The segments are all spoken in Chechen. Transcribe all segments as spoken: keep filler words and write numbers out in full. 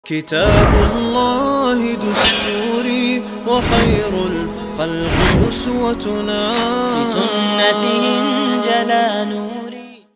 كتاب الله دستوري وخير الخلق أسوتنا. بسنته انجلى نوري.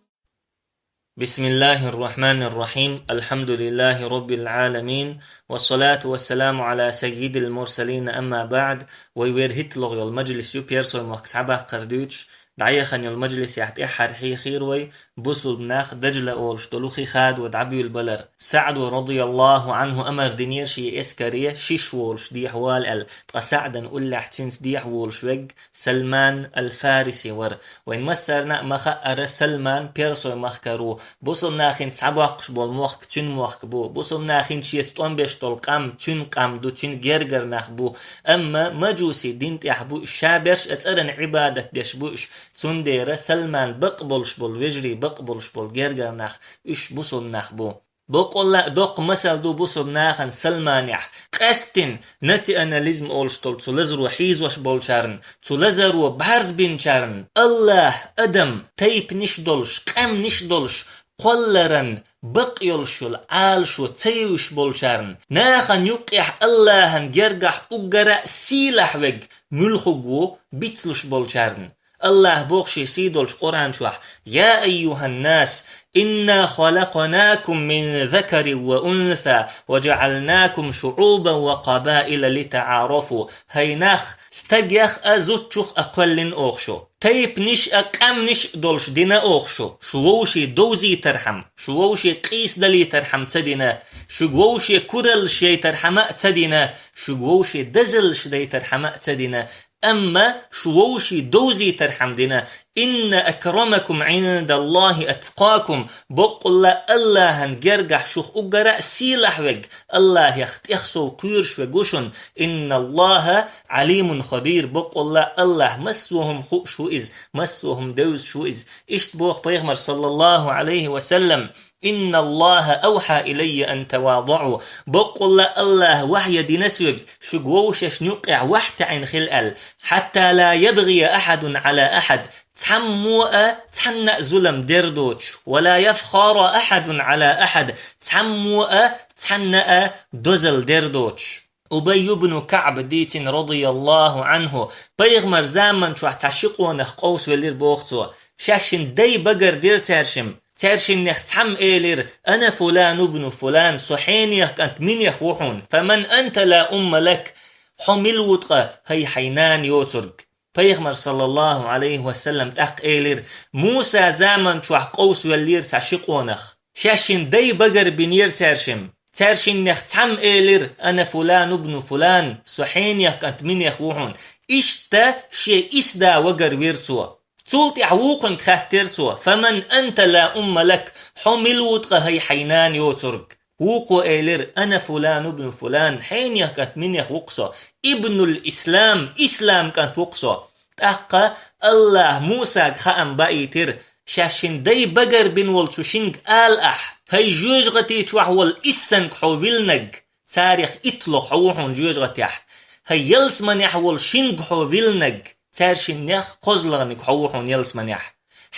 بسم الله الرحمن الرحيم. الحمد لله رب العالمين. والصلاة والسلام على سيد المرسلين. أما بعد. Вай вер хӀитлагӀа йола мажлис ю, Персой мохк схьабаккхар дуьйцуш, дӀаяхана йолу мажлисехь тӀаьххьара хьехийра вай бусулба нах Дажла олуш долу хи хадо дӀабуьйлабалар. СаӀдо, радияллаху Ӏанху, амар динера шен эскаре шиш волуш дехьавала аьлла, ткъа СаӀдан уллехь цуьнца дехьаволуш верг Салман ал-Фариси вара. Вайн массарна а ма хаъара, Салман Персой махкара ву. Бусулба нахана схьабоккхуш болу мохк цуьнан мохк бу. Бусулба нахана шеца тӀом беш долу къам цуьнан къам ду, цуьнан гергара нах бу. Амма мажуси дин тӀехь бу уьш, ша берш а цӀаран Ӏибадат деш бу уьш. Цундела Салман бакъ болуш болу вежарий, бакъ болуш болу гергара нах, уьш бусулба нах бу. Боккъалла а доккха масал ду бусулба нахана Салманехь. Къаьсттина национализм олуш долу цу лазаро хьийзош болчарна, цу лазаро бӀарзбинчарна, АллахӀ, адам, тайпанаш долуш, къаьмнаш долуш, кхолларан бакъ йолуш йолу Ӏалашо ца евзаш болчарна, нахана юккъехь АллахӀан гергахь уггара а сийлахь верг муьлхарг ву бицлуш болчарна. АллахӀа боху шен сий долчу Къуръан чохь: «يا أيها الناس إنا خلقناكم من ذكر وأنثى وجعلناكم شعوبا وقبائل لتعارفوا». ХӀай нах, стагех а, зудчух а кхоьллина оха шу. Тайпанаш а, къаьмнаш а долуш дина оха шу. Шу вовшийн довзийтархьама, шу вовшийн къийсадалийтархьама ца дина, шуьга вовшийн кураллаш яйтархьама а ца дина, шуьга вовшийн дозаллаш дайтархьама а ца дина, амма шу вовшийн довзийтархьама дина. «إن أكرمكم عند الله أتقاكم». Боккъалла АллахӀан гергахь шух уггара а сийлахь верг, АллахӀах тӀех сов кхоьруш верг ву шуна. «إن الله عليم خبير». Боккъалла АллахӀ массо а хӀума хууш ву Иза, массо а хӀума девзаш ву Иза. Иштта боху пайхамар, саллаллаху Ӏалайхи ва саллам: «إن الله أوحى إلي أن تواضعوا». Боккъалла АллахӀа вахьйа дина соьга, шуьга вовшашна юккъехь вахь таьӀина хила аьлла. «حتى لا يبغي أحد على أحد». Цхьаммо а цхьанна а зулам дер доцуш. «ولا يفخر أحد على أحد». Цхьаммо а цхьанна а дозалла дер доцуш. Убай ибн КаӀба дийцина, радияллаху Ӏанху, пайхамар заман чохь цхьа ши къонах къовсавелира боху цо. Шаьшшинна дай багар дира цаьршимма. Цаьршиннех цхьамма элира: «أنا فلان ابن فلان», со хьенех кӀант минех ву хьуна. «فمن أنت لا أم لك». Хьо мила ву ткъа, хӀай хьайн нана йоцург? Пайхамар, саллаллаху Ӏалайхи ва саллам, тӀаккха элира: Муса заман чохь къовсавеллера цхьа ши къонах. Шаьшшинна дай багар бинера цаьршимма. Цаьршиннех цхьамма элира: «أنا فلان ابن فلان», со хьенех кӀант минех ву хьуна. Иштта шен исс да вагар вира цо. Цул тӀаьхьа вукхуьнга хаьттира цо: «فمن أنت لا أم لك», хьо мила ву ткъа, хӀай хьайн нана йоцург? Вукхо элира: «أنا فلان ابن فلان», хьенех кӀант минех ву-кх со, «ابن الإسلام», ислам кӀант ву-кх со. ТӀаккха АллахӀа Мусага хаам баийтира: «Шаьшшинна дай багар бина волу цу шинга ала ахь: „ХӀай жоьжахати чохь волу иссанга хьо виллинарг, царех итталгӀа хьо ву хьуна жоьжахатехь. ХӀай ялсаманехь волу шинга хьо виллинарг, цаьршиннех кхозлагӀниг хьо ву хьуна ялсаманехь“».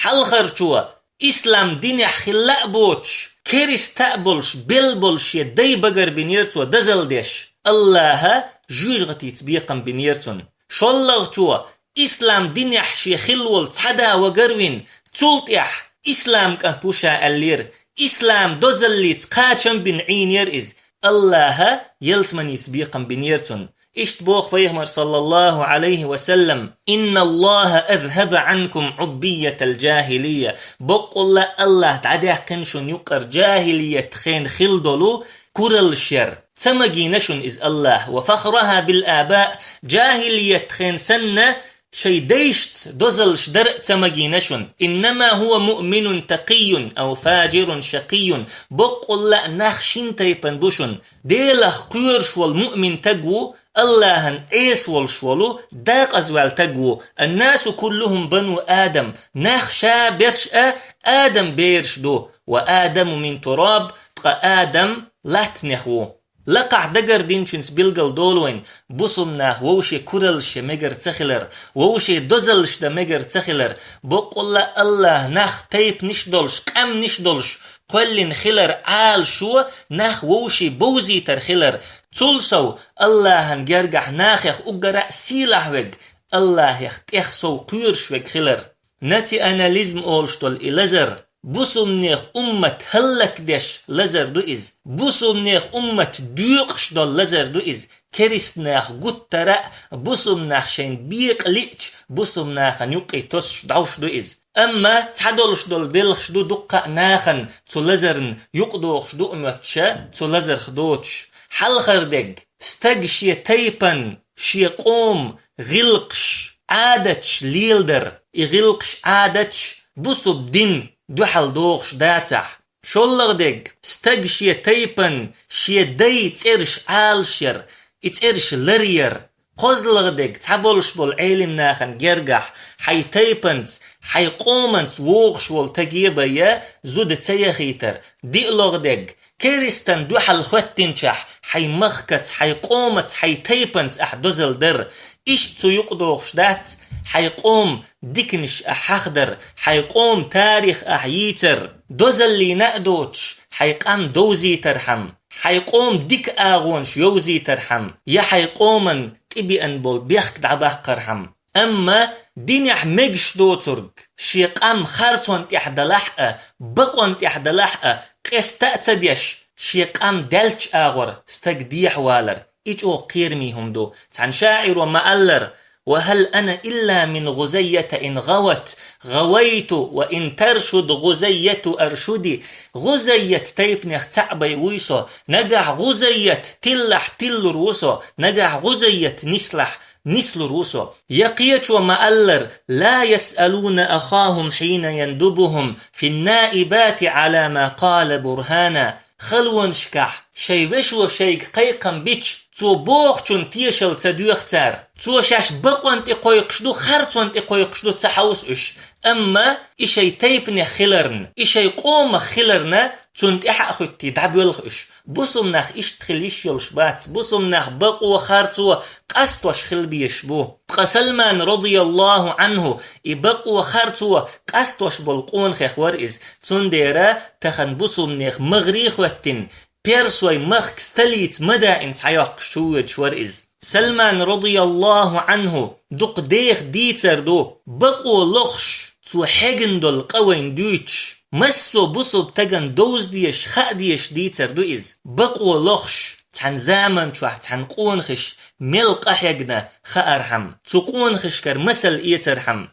Хьалхарчо, ислам динехь хилла а боцуш, керста а болуш, бел болуш шен дай багар бинера цо дозалла деш. АллахӀа жоьжахатица бекхам бинера цунна. ШоллагӀчо, ислам динехь шен хилла волу цхьа да вагар вина, цул тӀаьхьа ислам кӀант ву ша аьллера. Ислам дозаллица кхачам бина Ӏийнера иза. АллахӀа ялсаманица бекхам бинера цунна. Иштта боху пайхамар, саллаллаху Ӏалайхи ва саллам: «إن الله أذهب عنكم عبية الجاهلية». Боккъалла АллахӀа дӀадаьккхина шуна юккъара жахӀилият хенахь хилла долу кураллаш яр. Ца магийна шуна иза АллахӀа. «وفخرها بالآباء». ЖахӀилият хенахь санна шайн дайшца дозаллаш дар а ца магийна шуна. «إنما هو مؤمن تقي أو فاجر شقي». Боккъалла нах шина тайпана бу шуна. Делах кхоьруш волу муъмин таг ву, АллахӀан Ӏеса волуш волу, дакъазваьлла таг ву. «الناس كلهم بنو آدم». Нах ша берш а Адам бераш ду. «وآدم من تراب», ткъа Адам латтанех ву. Лакхахь дагардинчуьнца билгал долу вайн бусум нах вовше кураллаш ян мегар ца хилар, вовше дозаллаш дан мегар ца хилар, боккъалла а АллахӀа нах тайпанаш долуш, къаьмнаш долуш кхоьллина хилар Ӏалашо, нах вовше бовзийтар хилар. Цул сов АллахӀан гергахь нахах уггара а сийлахь верг, АллахӀах тӀех сов кхоьруш верг хилар. Национализм олуш долу и лазар, бусумнех уммат хӀаллакдеш лазар ду иза. Бусумнех уммат доькъуш долу лазар ду иза. Керистанех гуттара а, бусумнах шайн бекъа лиъча, бусумнахана юккъе тосуш дӀовш ду иза. Амма цхьадолуш долу белхаш ду дуккха а нахана цу лазарна юкъадохуш ду а моьттуш, цу лазарх доцуш. Хьалхара дерг, стаг шен тайпан, шен къоман гӀиллакхаш, Ӏадаташ леладар, и гӀиллакхаш, Ӏадаташ бусуб дин дуьхьал дохуш дацахь. ШоллагӀа дерг, стаг шен тайпан, шен дайн цӀераш Ӏалашъяр, и цӀераш ларъяр. КхозлагӀа дерг, цхьаболуш болу Ӏелим нахана гергахь хьайн тайпанца, хьайн къоманца вогӀуш волу стаге бен зуда ца яхийтар. ДиълагӀа дерг, керистан дуьхьал хӀоьттинчохь хьайн махкаца, хьайн къомаца, хьайн тайпанца ахь дозалла дар. Иштта цу юкъадохуш дац хьайн къоман диканаш ахь хьахадар, хьайн къоман тарих ахь йийцар. Дозаллина а доцуш, хьайн къам довзийтархьама, хьайн къоман дика агӀонаш йовзийтархьама, я хьайн къоман тӀебеана болу бехк дӀабаккхархьама. Амма динехь мегаш доцург, шен къам харцонна тӀехь далахь а, бакъонна тӀехь далахь а, къеста а ца деш, шен къам даьллачу агӀор стаг дехьавалар, и чӀогӀа кхераме хӀума ду. Цхьана шаӀиро ма-аллара: «وهل أنا إلا من غزية إن غوت غويت وإن ترشد غزية أرشد». ГӀузайят тайпанех цхьаъ бен вуй со. Нагахь ГӀузайят тиллахь, тиллур ву со. Нагахь ГӀузайят нислахь, нислур ву со. Я кхечо ма-аллара: «لا يسألون أخاهم حين يندبهم في النائبات على ما قال برهانا». Халонашкахь шайн вешо шайга кхайкхам бича, цо бохучунна тешалла ца доьху цара. Цо шаьш бакъонна тӀе кхойкхуш ду, харцонна тӀе кхойкхуш ду ца хьовса уьш. Амма и шайн тайпанех хиларна, и шайн къомах хиларна, цунна тӀаьхьа а хӀуьттий дӀабоьлху уьш. Бусум нах иштта хила йиш йолуш бац, бусум нах бакъо, харцо къастош хила безаш бу. Ткъа Салман, радияллаху Ӏанху, и бакъо, харцо къастош болу къонахех вара иза, цундела тахана бусумнех магӀарий хӀоьттина, персойн махка столица Мадаин схьайоккхуш чувоьдуш вара иза. Салман, радияллаху Ӏанху, дукха деха дийцар ду, бакъо лохуш, цо хьегна долу къа вайна дуьйцуш. Массо а бусулба стагана довза дезаш, хаа дезаш дийцар ду иза. Бакъо лохуш, цхьана заман чохь цхьана къонахаша мел къа хьегна хаархьама, цу къонахашкара масал эцархьама.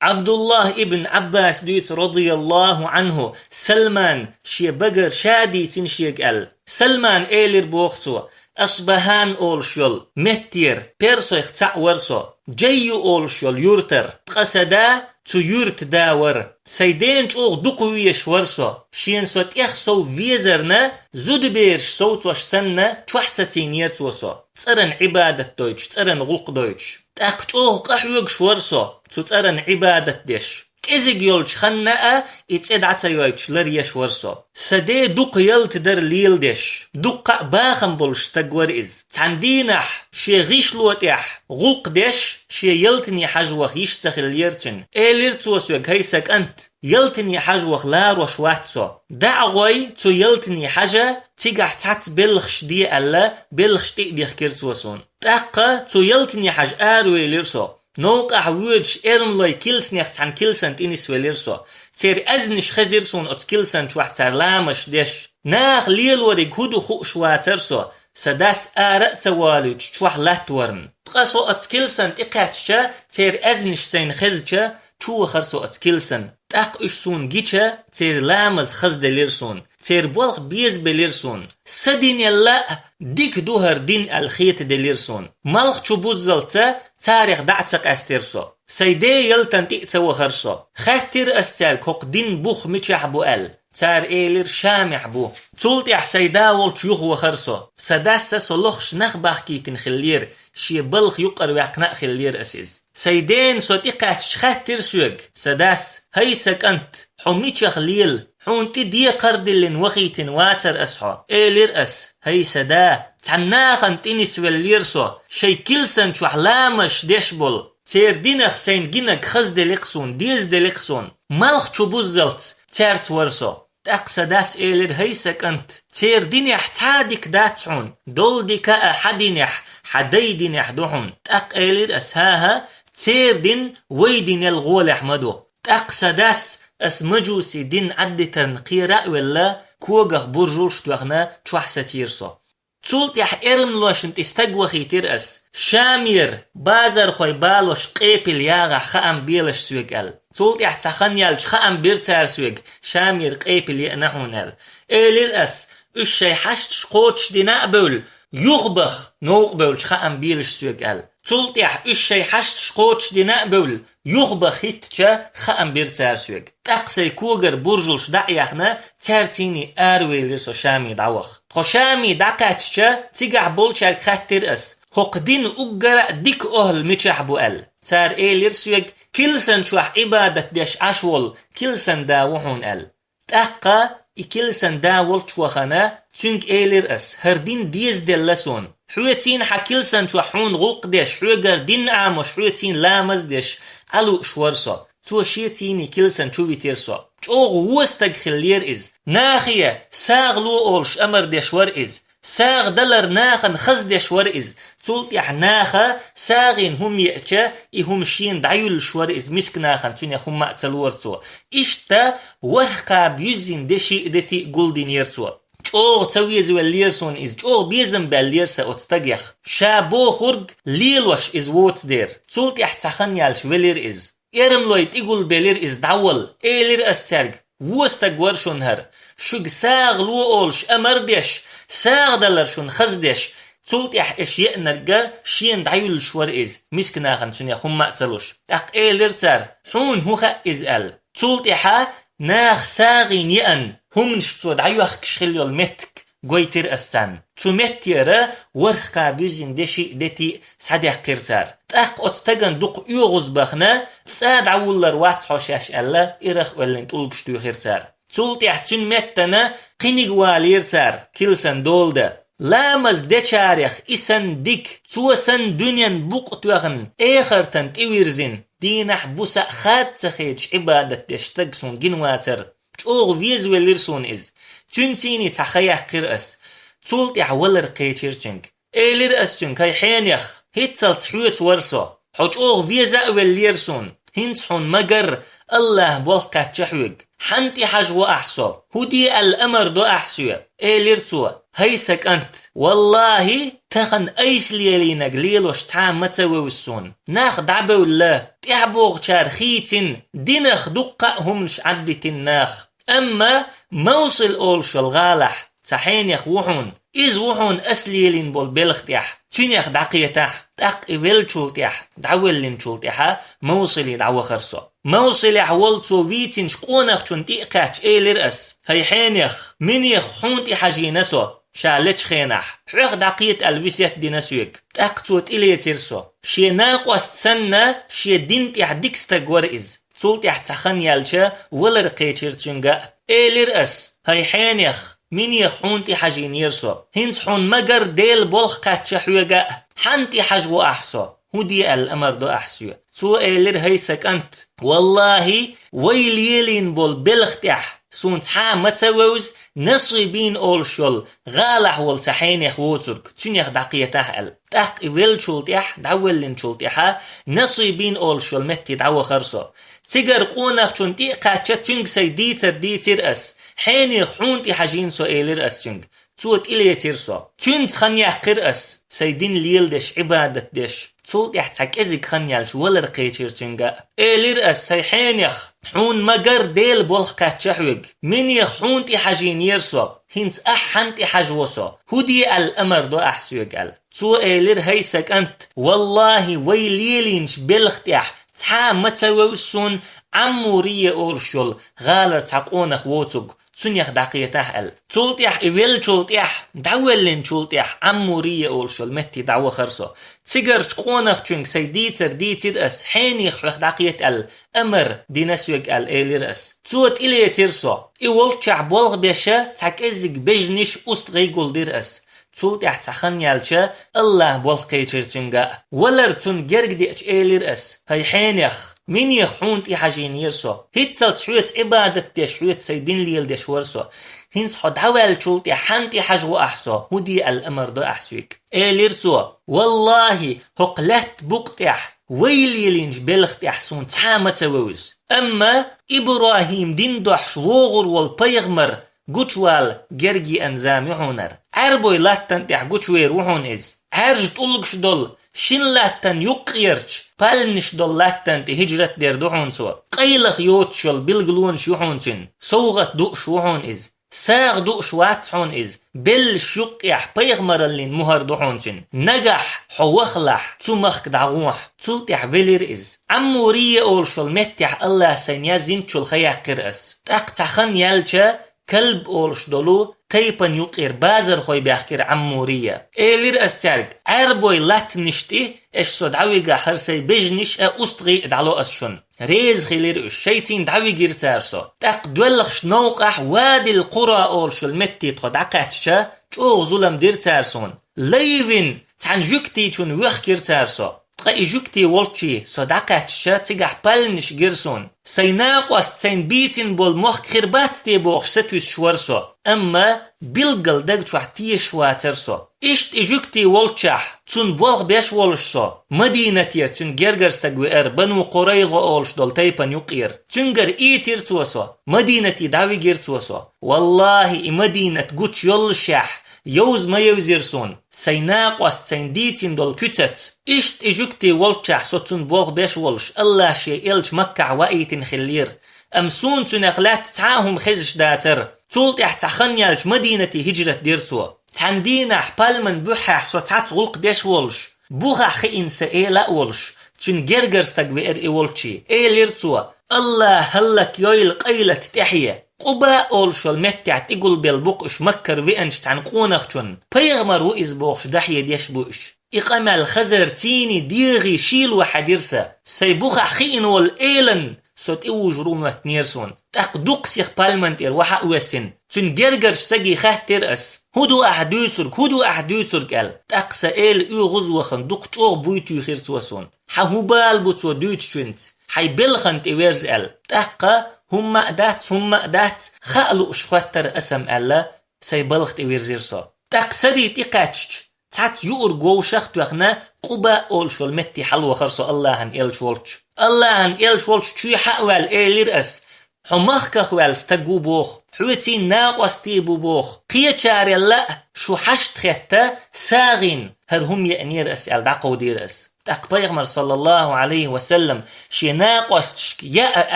Ӏабдуллах ибн Ӏаббаса дуьйцу, радияллаху Ӏанху, Салмана шен багара ша дийцина шега аьлла. Салмана элира боху цо: «Асбахьан олуш йолу меттера персойх цхьаъ вара со. Джайю олуш йолу юьртара. Ткъа сан да цу юьрта да вара. Сайн дена чӀогӀа дукха везаш вара со. Шена со тӀех сов везарна, зудабераш совцош санна, чохь сацийнера цо со, цӀаран Ӏибадат дойтуш, цӀаран гӀуллакх дойтуш. ТӀаккха чӀогӀа къахьоьгуш вара со, цу цӀаран Ӏибадат деш. КӀезиг йолчу ханна а и цӀе дӀа ца йойтуш ларъеш вара со. Сан ден дукха ялта дара леладеш, дуккха а бахам болуш стаг вара иза. Цхьана дийнахь шен гӀишло тӀехь гӀуллакх деш, шен ялтане хьажа ваха йиш ца хиллера цуьнан. Элира цо соьга: „ХӀай сан кӀант, ялтане хьажа ваха ларош вац со. ДӀа а гӀой цу ялтане хьажа, цигахь цхьацца белхаш де“, аьлла, белхаш тӀе а дихкира цо суна. ТӀаккха цу ялтане хьажа аравелира со. Новкъахь воьдуш, эрмалой килсанех цхьана килсан тӀе нисвелира со. Церан аьзнаш хезира суна оцу килсан чохь цара ламазаш деш. Наха лелориг хӀун ду хууш вацара со, сан дас ара а ца волуьйтуш чохь латтаварна. Ткъа со оцу килсан тӀе кхаьчча, церан аьзнаш сайна хезча, чу вахара со оцу килсан. ТӀаккха уьш суна гича, церан ламаз хазделира суна, церан болх безабелира суна. Сан динелла а дика ду хӀара дин аьлла хетаделира суна. Малх чу буззалца царех дӀа а ца къаьстира со. Сайн ден ялтан тӀе а ца вахара со. Хаьттира ас цаьрга, хӀокху дин бух мичахь бу аьлла. Цара элира: «Шамехь бу». Цул тӀаьхьа сайн да волчу юха вахара со. Сан дас а со лохуш нах бахкийтина хиллера, шен балха юкъара ваьккхина а хиллера ас иза. Сайн дена со тӀекхаьчча хаьттира соьга сан дас: «ХӀай сан кӀант, хьо мичахь лела? Хьуна тӀе декхар а диллина вахийтина вацара ас хьо». Элира ас: «ХӀай сан да, цхьана нахана тӀе нисвеллера со, шайн килсан чохь ламазаш деш болу. Церан динах сайн гинарг хазделира-кх суна, дезаделира-кх суна. Малх чу буззалц цаьрца вара со». ТӀаккха сан дас элира: «ХӀай сан кӀант, церан динехь цхьа а дика дац хьуна, долу дика а хьан динехь, хьан дайн динехь ду хьуна». ТӀаккха элира ас: «ХӀан-хӀа, церан дин вайн динел гӀолехь ма ду». ТӀаккха сан дас, ас мажуси дин Ӏаддитарна кхера а велла, когах буржалш а тоьхна, чохь сацийра со. Цул тӀаьхьа эрмалошна тӀе стаг вахийтира ас. Шамера базархой балош къепила ягӀахь хаам белаш соьга аьлла. Цул тӀаьхьа цхьа хан яьлча хаам бира цара соьга, Шамера къепила еана хьуна аьлла. Элира ас: «Уьш шайн хьашташ кхочушдина а бевлла, юхабаха новкъа бевлча хаам белаш соьга», — аьлла. Цул тӀаьхьа: «Уьш шайн хьашташ кхочушдина а бевлла, юхабаха хӀиттача хаам бира цара соьга». ТӀаккха сайн когара буржалш дӀа а яьхна, цаьрцийний аравелира со Шаме дӀаваха. Тхо Шаме дӀакхаьчча, цигахь болчаьрга хаьттира ас: «ХӀокху динан уггар а дика охӀла мичахь бу?» — аьлла. Цара элира соьга: «Килсан чохь Ӏибадат деш Ӏаш волу килсан да ву хьуна», — аьлла. ТӀаккха и килсан да волчу вахана, цуьнга элира ас: «ХӀара дин дезаделла суна. Хьоьцийна хьан килсан чохь хьуна гӀуллакх деш, хьоьгара дин Ӏамош, хьоьцийна ламаз деш Ӏа лууш вара со». Цо шецийний килсан чу витира со. ЧӀогӀа вон стаг хиллера иза. Нахе сагӀа ло олуш амар деш вара иза. СагӀа далар нахана хаза деш вара иза. Цул тӀаьхьа наха сагӀина хӀума еача, и хӀума шена дӀаюьллуш вара иза, миска нахана цуьнех хӀумма а ца лора цо. Иштта ворхӀ кхаба юьззина деши а, дети а гулдинера цо. ЧӀогӀа ца везавеллера суна иза, чӀогӀа безам баьллера сан оцу стагех. Ша бохург лелош иза воцу дера. Цул тӀаьхьа цхьа хан яьлча велира иза. Эрмалой тӀегулбелира иза дӀавала. Элира ас цаьрга: «Вон стаг вара шуна хӀара. Шуьга сагӀа ло олуш амар деш, сагӀа далар шуна хаза деш». Цул тӀаьхьа аш еанарг а шена дӀаюьллуш вара иза, миска нахана цуьнех хӀумма а ца луш. ТӀаккха элира цара: «Хьуна хӀун хаьа иза?» — аьлла. Цул тӀаьхьа наха сагӀина еана хӀуманаш цо дӀайохкуш хилла йолу меттиг гойтира ас царна. Цу меттера ворхӀ кхаба юьззина деши а, дети а схьадаьккхира цара. ТӀаккха оцу стагана дукха оьгӀаз бахана, цӀа дӀавуллар вац хьо шаьш аьлла, ирах а оьллина тӀулгаш туьйхира цара. Цул тӀаьхьа цуьнан меттана кхиниг валийра цара, килсан дола дан. Ламаз дечарех и санна дика, цо санна дуьненан букъ тоьхна, эхартан тӀевирзина, дийнахь-буса а хада ца хеташ Ӏибадат деш стаг суна гина вацара. ЧӀогӀа везавеллира суна иза. Цуьнцийний цхьа хан яьккхира ас. Цул тӀаьхьа валар кхечира цуьнга. Элира ас цуьнга: «ХӀай хьенех, хӀинццалц хьоьца вара со. Хьо чӀогӀа веза а веллера суна. ХӀинца хьуна ма-гарра, АллахӀа болх кхаьчча хьоьга. Хьанна тӀе хьажа во ахь со? ХӀун де аьлла амар до ахь соьга?» Элира цо: «ХӀай сан кӀант, валлахӀи, тахана айса лелийнарг лелош цхьа а ма ца вевза суна. Нах дӀабевлла, тӀаьхьабогӀучара хийцина, динах дуккха а хӀуманаш Ӏаддитина наха. Амма Мовсил олуш йолу гӀалахь цхьа хьенех ву хьуна. Иза ву хьуна ас лелийна болу белха тӀехь. Цуьнех дӀакхетахь». ТӀаккха и веллачул тӀаьхьа, дӀавеллинчул тӀаьхьа Мовсиле дӀавахара со. Мовсилехь волу цо вийцинчу къонахчунна тӀе а кхаьчча, элира ас: «ХӀай хьенех, минех хьуна тӀе хьажийна со ша лечу хенахь. Хьоьх дӀакхета аьлла весет дина соьга». ТӀаккха цо тӀелецира со. Шен накъост санна, шен дин тӀехь дика стаг вара иза. Цул тӀаьхьа цхьа хан яьлча, валар кхечира цуьнга а. Элира ас: «ХӀай хьенех, минех хьуна тӀе хьажийнера со? ХӀинца хьуна ма-гарра, Делан болх кхаьчча хьоьга а. Хьанна тӀе хьажа во ахь со? ХӀун де аьлла амар до ахь соьга?» Цо элира: «ХӀай сан кӀант, валлахӀи, вай лелийна болу белха тӀехь суна цхьа а ма ца вевза, Насибин олуш йолу гӀалахь волу цхьа хьенех воцург, цуьнех дӀакхетахь», — аьлла. ТӀаккха и веллачул тӀаьхьа, дӀавеллинчул тӀаьхьа, Насибин олуш йолу метте дӀавахара со. Цигара къонахчунна тӀе а кхаьчча, цуьнга сайн дийцар дийцира ас. «Хьенех хьуна тӀе хьажийна со», — элира ас цуьнга. Цо тӀелецира со. Цуьнца хан яьккхира ас, сайн дин леладеш, Ӏибадат деш. Цул тӀаьхьа цхьа кӀезиг хан яьлча, валар кхечира цуьнга а. Элира ас: «ХӀай хьенех, хьуна ма-гарра, Делан болх кхаьчча хьоьга. Минех хьуна тӀе хьажийнера со? ХӀинца ахь хьанна тӀе хьажа во со? ХӀун де аьлла амар до ахь соьга?» — аьлла. Цо элира: «ХӀай сан кӀант, валлахӀи, вай лелийначу белха тӀехь цхьа а ма ца вевза суна Ӏаммурие олуш йолу гӀалара цхьа къонах воцург. цунех дӀакхетахь аьлла. Цул тӀаьхьа и веллачул тӀаьхьа, дӀавеллинчул тӀаьхьа Ӏаммурийя олуш йолу метте дӀавахара со. Цигарчу къонахчуьнга сайн дийцар дийцира ас, хьенех хьоьх дӀакхета аьлла, амар дина соьга аьлла элира ас. Цо тӀелецира со. И волччохь болх беш цхьа кӀеззиг бежанаш, устагӀий гулдира ас. Цул тӀаьхьа цхьа хан яьлча, АллахӀа болх кхечира цуьнга а. Валар цунна герга деача элира ас: «ХӀай хьенех, минех хьуна тӀехьажийнера со? ХӀинццалц хьоьца Ӏибадат деш, хьоьца сайн дин леладеш вара со. ХӀинца хьо дӀаваьллачул тӀаьхьа хьанна тӀехьажа гӀо ахь со? ХӀун де аьлла амар до ахь соьга?» Элира цо: «ВаллахӀи, хӀокху лаьтта букъа тӀехь, вай лелийначу белха тӀехь суна цхьа а ма ца вевза. Амма ИбрахӀим дин дохьуш вогӀур волу пайхамар гучувала герга еана зама ю хьуна хӀара. Ӏаьрбойн латтана тӀехь гучувер ву хьуна иза. Ӏаьржа тӀулгаш долу, шина латтана юккъерчу, пальмнаш долу латтана тӀе хӀижрат дер ду хьуна цо. Къайлаха йоцуш йолу билгалонаш ю хьуна цуьнан, совгӀат дууш ву хьуна иза. СагӀа дууш вац хьуна иза. Беллаш юккъехь пайхамараллин мухӀар ду хьуна цуьнан. Нагахь хьо вахалахь, цу махка дӀагӀохьа». Цул тӀаьхьа велира иза. Ӏаммурийя олуш йолу меттехь АллахӀа сайна яздинчул хан яьккхира ас. ТӀаккха цхьа хан яьлча, Калб олуш долу тайпана юккъера базархой баьхкира Ӏаммурийя. Элира ас цаьрга: «Ӏаьрбойн латтанаш тӀе аша со дӀавигахь, хӀара сайн бежанаш а, устагӀий а дӀало ас шуна». Реза хилира уьш, шайцийн дӀавигира цара со. ТӀаккха доьлхуш новкъахь Вадил Къура олуш йолу метте тхо дӀакхаьчча, чӀогӀа зулам дира цара суна. Лай вина, цхьана жуьгтичунна воьхкира цара со. Ткъа и жуьгти волччий со дӀакхаьчча, цигахь пальмнаш гира суна. Сайн накъост сайна бийцина болу мохк хир бац те бохуш сатуьйсуш вара со. Амма билггал даг чохь тешаш вацара со. Иштта и жуьгти волччохь, цунна болх беш волуш со, Мадинатера цуьнан гергара стаг веара, Бану КъурайгӀа олуш долу тайпана юккъера. Цуьнгара ийцира цо со, Мадинате дӀавигира цо со. ВаллахӀи, и Мадинат гучуйоллушехь, йовза ма евзира суна, сайн накъост сайна дийцина долу куьцаца. Иштта и жуьгти волччохь со цунна болх беш волуш, АллахӀа шен элча Маккахь ваийтина хиллера. Амма суна цуьнах лаьцна цхьа а хӀума хезаш дацара. Цул тӀаьхьа цхьа хан яьлча Мадинате хӀижрат дира цо. Цхьана дийнахь пальман буьххьехь со цхьацца гӀуллакх деш волуш, бухахь хиъна сан эла а волуш, цуьнан гергара стаг веара и волччий. Элира цо: «АллахӀа хӀаллакйойла къайлат тӀаьхье! Къуба олуш йолу меттехь тӀегулбелла бу-кх уьш Маккара веанчу цхьана къонахчунна. Пайхамар ву иза бохуш дахье деш бу уьш». И къамел хазар цийний дегӀий шийла хьаьдира сан. Сайн бухахь хиъна волу элан со тӀевужур ву моьттинера суна. ТӀаккха дукха сиха пальман тӀера вахьа а воьссина, цуьнан гергарчу стаге хаьттира ас: «ХӀун ду ахь дуьйцург, хӀун ду ахь дуьйцург?» – аьлла. ТӀаккха сан эла оьгӀаз вахана, дукха чӀогӀа буй туьйхира цо суна. «Хьан хӀун бала бу цо дуьйцучуьнца? Хьайн белхан тӀе верза», – аьлла. ТӀаккха: «ХӀумма а дац, хӀумма а дац, хаа лууш хоьттара ас-м», – аьлла, сайн балха тӀе вирзира со. ТӀаккха сарий тӀекхаьчча, цхьацца юург вовшах а тоьхна, Къуба олуш йолу метте хьалавахара со АллахӀан элча волчу. АллахӀан элча волчу чуьйхьа а ваьлла, элира ас: «Хьо махках ваьлла стаг ву боху, хьоьций накъостий бу боху. Кхечарел а шу хьашт хетта, сагӀина хӀара хӀума еанера ас», – аьлла, дӀакховдийра ас. ТӀаккха пайхамар, саллаллахӀу Ӏалайхи ва саллам, шен накъосташка яа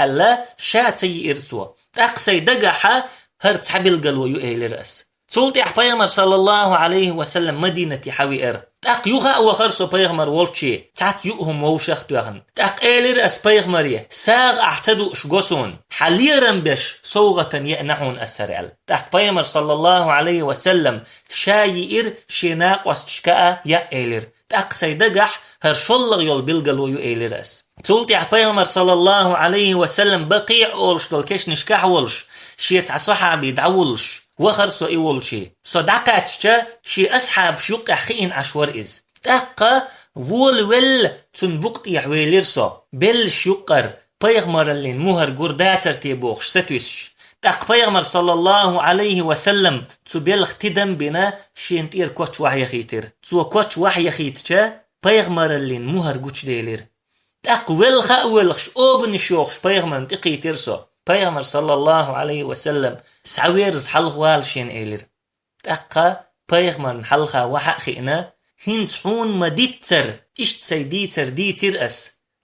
аьлла, ша ца йиира цо. ТӀаккха сайн дагахьа хӀара цхьа билгало ю, элира ас. Цул тӀаьхьа пайхамар, саллаллахӀу Ӏалайхи ва саллам, Мадинате хьавеара. ТӀаккха юха а вахара со пайхамар волччий, цхьацца юа хӀума вовшах а тоьхна. ТӀаккха элира ас пайхамаре: «СагӀа ахь ца дууш го суна, хьан лерам беш совгӀатана еана хьуна ас хӀара», – аьлла. ТӀаккха пайхамар, саллаллахӀу Ӏалайхи ва саллам, ша йиира шен накъосташка а яа элира. ТӀаккха сайн дагахь хӀара шоллагӀа йолу билгало ю, элира ас. Цул тӀаьхьа пайхамар, саллаллахӀу Ӏалайхи ва саллам, Бакъиъ олуш долу кешнашкахь а волуш, шен цхьа сахьаби дӀавуллуш, вахара со и волчий. Со дӀакхаьчча, шен асхьабаш юккъехь хиъна Ӏаш вара иза. ТӀаккха, волавелла, цунна букъ тӀехьа велира со. Беллаш юккъара пайхамараллин мухӀар гур дацара те бохуш сатуьйсуш. ТӀаккха пайхамар, саллаллахӀу Ӏалайхи ва саллам, цу белха тидам а бина, шена тӀера коч вахьаяхийтира. Цо коч вахьаяхийтича, пайхамараллин мухӀар гучуделира. ТӀаккха велха а воьлхуш, обанаш йохуш пайхамарна тӀекхийтира со. Пайхамар, саллаллахӀу Ӏалайхи ва саллам, схьаверза хьалхавала шена, элира. ТӀаккха пайхамарна хьалха вахьа а хиъна: «ХӀинца хьуна ма-диццара, иштта сайн дийцар дийцира ас,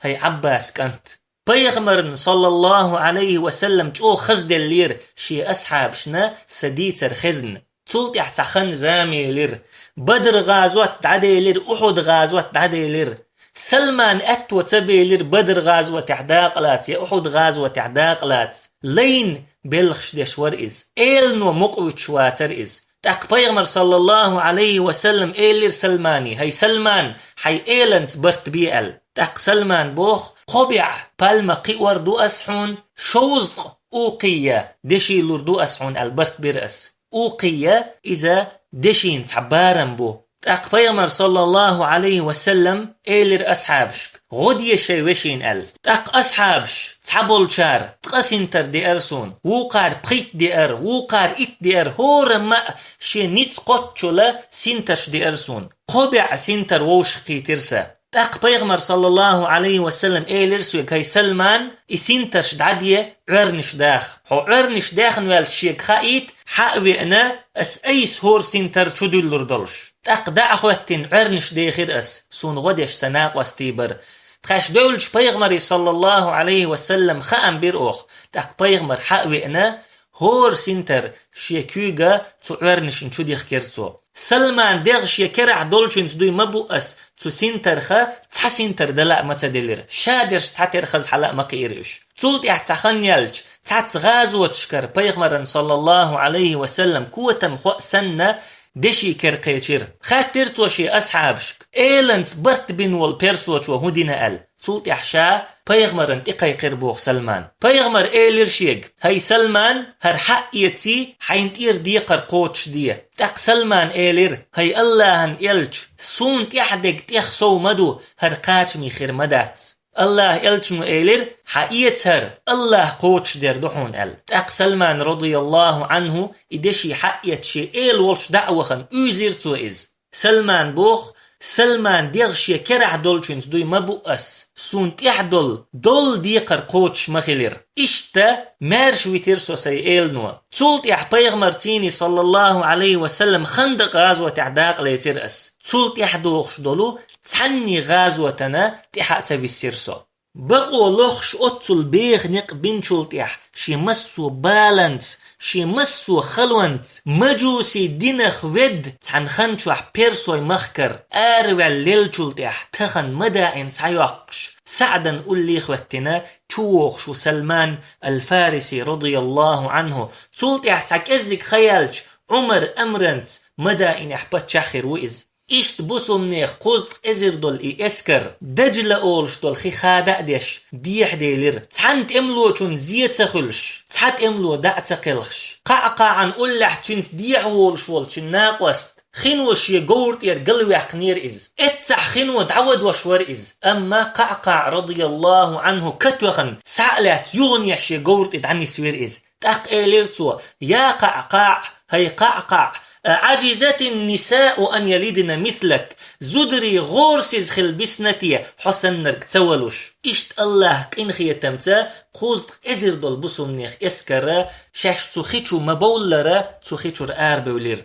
хӀай Ӏаббас кӀант». Пайхамарна, саллаллахӀу Ӏалайхи ва саллам, чӀогӀа хазделлера шен асхьабашна сан дийцар хезна. Цул тӀаьхьа цхьа хан-зама елира. Бадр-гӀазот дӀаделира, Ухьуд-гӀазот дӀаделира. Салман аьтто ца белира Бадр гӀазотехь дакъалаца я Ухьуд гӀазотехь дакъалаца. Лайна белхаш деш вара иза. Элано мукъавуьтуш вацара иза. ТӀаккха пайхамар, саллаллаху Ӏалайхи ва саллам, элира Салмане: «ХӀай Салман, хьайн эланца барт бе», — аьлла. ТӀаккха Салман боху: «Кхо бӀе пальма кхиор ду ас хьуна, шовзткъа укхийя деши лур ду ас хьуна», — аьлла, барт бира ас. Укхийя иза дешина цхьа барам бу. ТӀаккха пайхамар, саллаллаху Ӏалайхи ва саллам, элира асхьабашка: «ГӀо де шайн вешина», — аьлла. ТӀаккха асхьабаш, цхьаболчара: «Ткъа синтар деара суна, вукхара пхийтта деара, вукхара итт деара, хӀорамма а шен ницкъ кхоччула синтарш деара суна. Кхо бӀе синтар вовшахкхийтира сан». ТӀаккха пайхамар, саллаллаху Ӏалайхи ва саллам, элира соьга: «ХӀай Салман, и синтарш дӀаде Ӏоьрнаш даха. Хьо Ӏоьрнаш даьхна ваьлча шега хаийта, хьа а веана, ас айса хӀора синтар чудуьллур долуш». ТӀаккха дӀа а хӀоьттина, Ӏоьрнаш дехира ас, суна гӀо деш сан накъостий бара. Тхаьш девлча пайхамаре, саллаллаху Ӏалайхи ва саллам, хаам бира оха. ТӀаккха пайхамар хьа а веана, хӀора синтар шен куьйга цу Ӏоьрнашна чудихкира цо. Салман дегӀ шен керахь долчуьнца дуй ма бу ас, цу синтарха цхьа синтар дала а ма ца делира, ша дерш цхьатера хаза хьала а ма кхиира уьш. Цул тӀаьхьа цхьа хан яьлча, цхьацца гӀазоташкара пайхамаран, саллаллаху Ӏалайхи ва саллам, котам хо а санна, деши кер кхечира. Хаьттира цо шен асхьабашка: «Эланца барт бина волу персочо хӀун дина?» — аьлла. Цул тӀаьхьа ша пайхамаран тӀекхайкхира боху Салман. Пайхамар элира шега: «ХӀай Салман, хӀара хьаъ эций, хьайна тӀера декхар кхочушде». ТӀаккха Салман элира: «ХӀай Аллахьан элча, суна тӀехь дерг тӀех сов ма ду, хӀара кхачаме хир ма дац». Аллахьан элчано элира: «Хьаэца хӀара, Аллахь кхочушдер ду хьуна», — аьлла. ТӀаккха Салман, радияллаху Ӏанху, и деши хьаъ эцча, шен эла волчу дӀа а вахана, уьйзира цо иза. Салман боху: «Салман дегӀ шен керахь долчуьнца дуй ма бу ас, суна тӀехь долу, долу декхар кхочуш ма хилира. Иштта маьрша витира со сайн элано». Цул тӀаьхьа пайхамарций, саллаллаху Ӏалайхи ва саллам, Хандакъ гӀазотехь дакъалецира ас. Цул тӀаьхьа дохуш долу цхьанний гӀазотана тӀаьхьа а ца виссира со. Бакъо лохуш оццул беха некъ бинчул тӀаьхьа, шен массо а баланца, шен массо а халонца, мажуси динах ведда, цхьана хан чохь персой махкара араваьлла леллачул тӀаьхьа, тахана Мадаин схьайоккхуш, СаӀдан улле хӀоьттина, чувогӀуш ву Салман аль-Фариси, радияллаху Ӏанху. Цул тӀаьхьа цхьа кӀеззиг хан яьлча, Ӏумар амранца Мадаинехь паччахь хир ву иза. Иштта бусулнех кхузткъа эзар долу и эскар, Даджла олуш долу хи хада а деш, дехьаделира. Цхьана тӀемалочунна зе ца хуьлуш, цхьа тӀемало дӀа а ца кхелхаш, КъаӀкъаӀан уллехь цуьнца дехьа волуш волу цуьнан накъост, хино шен говра тӀера галваьккхинера иза. Эццахь хино дӀавадош вара иза. Амма КъаӀкъаӀ, радияллаху Ӏанху, катоьхна, схьа а лаьцна, юханехьа шен говра тӀе дӀанисвира иза. ТӀаккха элира цо: «Я КъаӀкъаӀ, хӀай КъаӀкъаӀ, а Ӏаджизатин нисаъу ан ялидна мислак, зударий гӀорасиза хила бисна те, хьо саннарг ца валуш?» Иштта Аллахьан къинхетамца кхузткъа эзар долу бусулнех эскар шаьш цу хи чу ма-бовллара, цу хи чуьра арабевлира.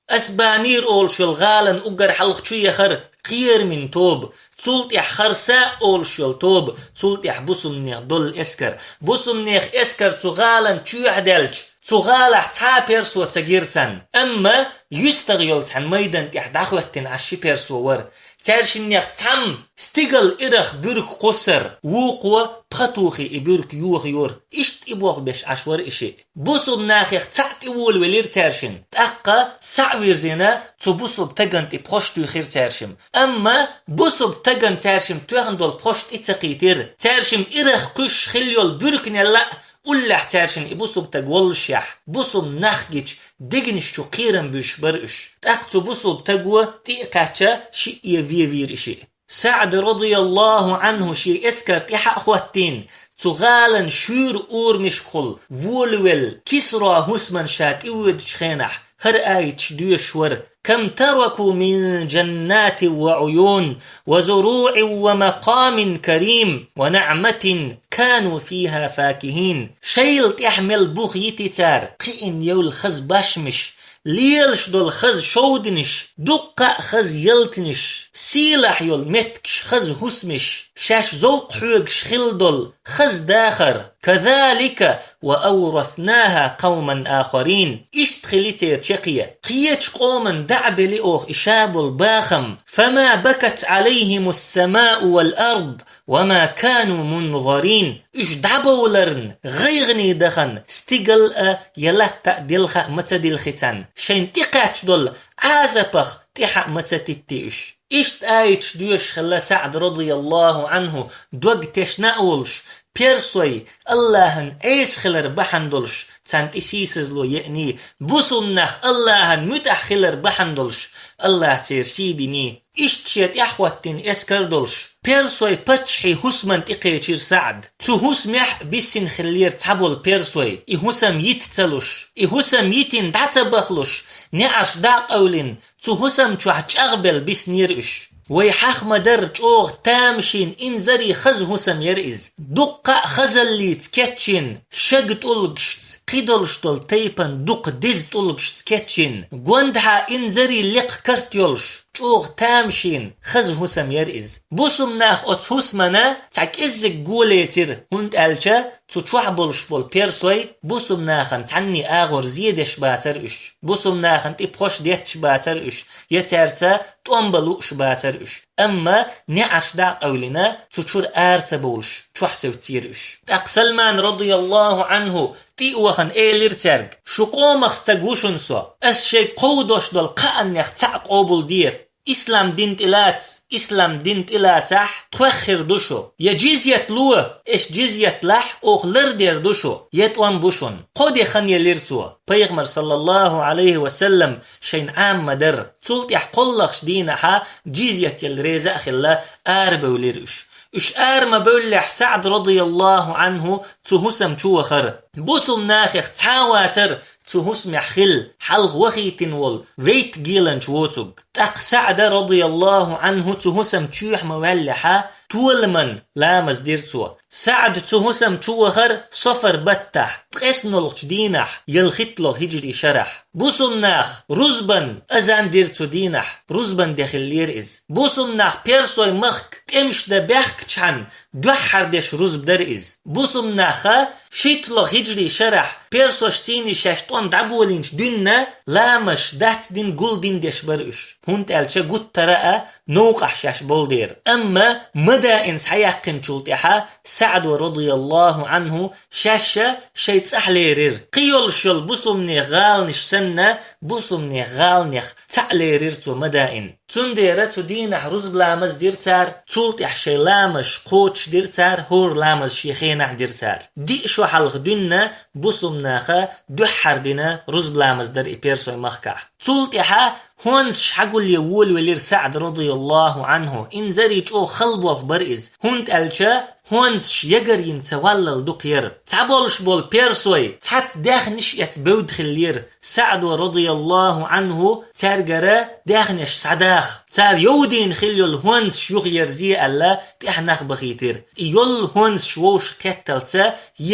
Асбанир олуш йолу гӀалана уггар хьалха чу яхара кхерамин тоба, цул тӀаьхьа Харса олуш йолу тоба, цул тӀаьхьа бусулнех долу эскар. Бусулнех эскар цу гӀалана чоьхьадаьлча, цу гӀалахь цхьа а персо ца гира царна. Амма юьстагӀа йолу цхьана майдан тӀехь дӀахӀоьттина Ӏаш ши персо вара. Цаьршиннех цхьамма стигала ирах буьрка кхуссура, вукхо пха тухий и буьрка йохайора. Иштта и болх беш Ӏаш вара и шиъ. Бусулба нахех цхьаъ тӀе волавелира цаьршинна. ТӀаккха схьа а вирзина, цу бусулба тагана тӀе пхьош туьйхира цаьршимма. Амма бусулба тагана цаьршимма тоьхна долу пхьош тӀе ца кхийтира. Цаьршимма ирах кхуьссуш хилла йолу буьрканелла а уллехь цаьршинна и бусулба таг воллушехь, бусулба нах гича дегнаш чу кхерам буьсуш бара уьш. ТӀаккха цу бусулба таго тӀе а кхаьчча, шиъе вен вийра и шиъ. СаӀд, радияллаху Ӏанху, шен эскар тӀаьхьа а хӀоттийна, цу гӀалан шуьйра урамашкахула волавелла, Кисро хӀусаман ша тӀевоьдучу хенахь, хӀара аяташ доьшуш вара: «Кам тараку мин джаннатин ва Ӏуюн, ва зуруӀин ва макъамин карим, ва наӀматин кану фиха факихин». Шайл тӀехь мел бух йити цара, кхиъна евлла хаза башмаш, лелаш долу хаза шовданаш, дуккха а хаза ялтанаш, сийлахь йолу меттигаш, хаза хӀусамаш, шаьш зовкх хьоьгуш хилла долу хаза дахар, كذلك وأورثناها قوما آخرين. Иштта хили церан чаккхе. Кхечу къоман дӀа а бели оха и ша болу бахам. فما بكت عليهم السماء والأرض وما كانوا منظرين. Уьш дӀабовларна, гӀайгӀане дахана, стигал а, я латта а делха а ма ца дилхи царна. Шайна тӀекхаьчна долу Ӏазапах тӀаьхьа а ма ца титти уьш. Иштта аяташ доьшуш хилла СаӀд радияллаху Ӏанху, дог тешна а волуш, персой АллахӀан Ӏеса хилар бахьана долуш, царна тӀе сийсазло еъний, бусулба нах АллахӀан муьтӀахь хилар бахьана долуш, АллахӀа церан сий диний. Иштта шен тӀаьхьахӀоттийна эскар долуш, персой паччахьан хӀусамна тӀекхечира СаӀд. Цу хӀусамехь биссина хиллера цхьаболу персой, и хӀусам йита ца луш, и хӀусам йитина дӀа ца бахалуш, неӀарш дӀа а къевлина, цу хӀусам чохь чӀагӀбелла биснера уьш. Вай хьаха ма-дарра, чӀогӀа тамашийна, инзаре хаза хӀусам яра иза. Дуккха а хазаллица кечйина, шага тӀулгашца, кхидолуш долу тайпана дукха деза тӀулгашца кечйина, гондахьа инзаре лекха карт йолуш, чӀогӀа тамашийна, хаза хӀусам яра иза. Бусулба нах оцу хӀусамна цхьа кӀеззиг го лецира, хӀунда аьлча цу чохь болуш болу персой бусулба нахана цхьанний агӀор зен деш бацара уьш. Бусулба нахана тӀе пхьош детташ бацара уьш, я цаьрца тӀом бан лууш бацара уьш. Амма неӀарш дӀа а къевлина, цу чуьра ара ца бовлуш, чохь севцира уьш. ТӀаккха Салман радияллаху Ӏанху тӀе а вахана элира цаьрга: «Шу къомах стаг ву шуна со. Ас шайга кховдош долу кхааннех цхьаъ къобалде. Ислам дин тӀелаца, ислам дин тӀелацахь, тхох хир ду шу. Я джизйат ло, аш джизйат лахь, оха лардер ду шу, я тӀом бу шуна». Кхо де хан елира цо. Пайхамар, саллаллаху Ӏалайхи ва саллам, шайна Ӏама ма-дарра. Цул тӀаьхьа кхоалгӀачу дийнахьа джизйат яла реза а хилла, арабевлира уьш. Уьш ара ма-бевллехь, СаӀд радияллаху Ӏанху цу хӀусам чу вахара. Бусулба нахех цхьа а вацара цу хӀусамехь хилла, хьалха вахийтина волу вейт геланча воцург. ТӀаккха СаӀда радияллаху Ӏанху цу хӀусам чоьхьа ма-ваьллехьа, толаман ламаз дира цо. СаӀд цу хӀусам чу вахара Сафар баттахь, ткъеснолгӀачу дийнахь, ялхитталгӀа хиджри шарахь. Бусулба нах рузбан азан дира цу дийнахь, рузбан де хиллера иза. Бусулба нах персой махка тӀемаш дан баьхкичхьана дуьххьара деш рузба дара иза. Бусулба наха шийтталгӀа хиджри шарахь персош цийний шаьш тӀом дӀаболийначу дуьнна ламазаш дац дин гулдин деш бара уьш, хӀунда аьлча гуттара а новкъахь шаьш болу дера. Амма Мадаин схьаяьккхинчул тӀаьхьа СаӀдо радияллаху Ӏанху шаьш а шайн цӀахь лерира. Кхин йолуш йолу бусулбанех гӀаланаш санна, бусулбанех гӀаланех цхьаъ лерира цо Мадаин. Цундела цу дийнахь рузба ламаз дира цара, цул тӀаьхьа шайн ламазаш кхочушдира цара, хӀора ламаз шен хенахь дира цара. Диъ шо хьалха дуьнна бусулба наха дуьххьара дина рузба ламаз дара и персой махкахь. Цул тӀаьхьа хӀонсаш хьагулъе волавелира СаӀд радияллаху Ӏанху. Инзаре чӀогӀа хала болх бара иза, хӀунда аьлча хӀонсаш ягар йина ца валлал дукха яра. Цхьаболуш болу персой цхьацца даьхнаш а эцна бевдда хиллера. СаӀдо радияллаху Ӏанху цаьргара даьхнаш схьадаха, цара йовдийна хилла йолу хӀонсаш юхаерзе аьлла, тӀаьхьа нах бахийтира. И йолу хӀонсаш вовшах кхетталца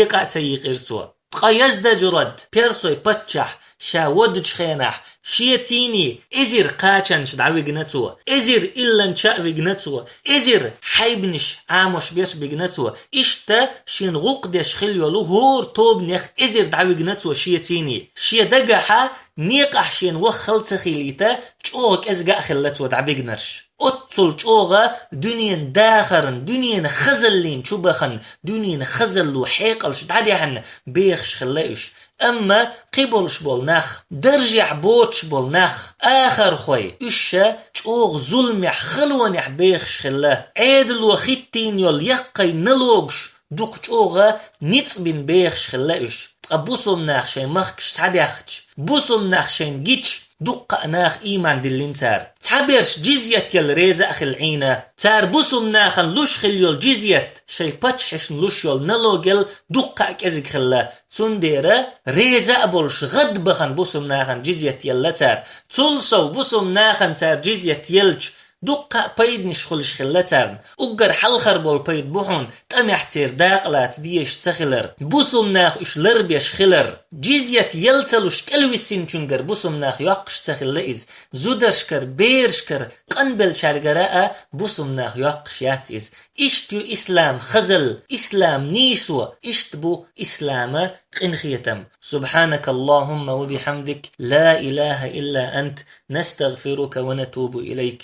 екъа а ца йийкъира цо. Ткъа Яздажрад, персой паччахь, ша водачу хенахь, шен цийний эзар кхачанча дӀавигна цо, эзар илланча а вигна цо, эзар хьайбанаш Ӏамош берш бигна цо. Иштта шена гӀуллакх деш хилла йолу хӀора тобанех эзар дӀавигна цо шен цийний. Шен дагахьа некъахь шена ваха хала ца хилийта, чӀогӀа кӀезга а хилла цо дӀабигнарш. Оццул чӀогӀа дуьненан дахарна, дуьненан хазаллина чу бахана, дуьненан хазалло хьекъалш дӀадаьхьна бехаш хилла уьш. Амма кхин болуш болу нах, даржехь боцуш болу нах, ахархой, уьш ша чӀогӀа зуламехь, халонехь бехаш хилла. Ӏедало хӀиттийна йолу яккхий налогаш дукха чӀогӀа ницкъ бина бехаш хилла уьш. Ткъа бусулба нах шайн махкаш схьадаьхча, бусулба нах шайна гича, дуккха а наха ийман диллина цара. Цхьаберш джизйат яла реза а хилла Ӏийна. Цара бусулба нахана луш хилла йолу джизйат, шайн паччахьашна луш йолу налог яла дуккха а кӀезиг хилла. Цундела реза а болуш гӀадбахана бусулба нахана джизйат елла цара. Цул сов бусулба нахана цара джизйат елча, Дуккха а пайданаш хуьлуш хилла царна. Уггар хьалхара болу пайда бу хьуна, тӀамехь церан дакъа лаца дезаш ца хилар, бусулба наха уьш ларбеш хилар, джизйат яла ца луш кӀелвиссинчуьнгара бусулба наха йоккхуш ца хилла иза, зударшкара, берашкара, къанбеллачаьргара а бусулба наха йоккхуш яц иза. Иштта ю ислам хазалла, ислам нийсо, иштта бу ислама къинхетам. سبحانك اللهم وبحمدك، لا إله إلا أنت، نستغفرك ونتوب إليك.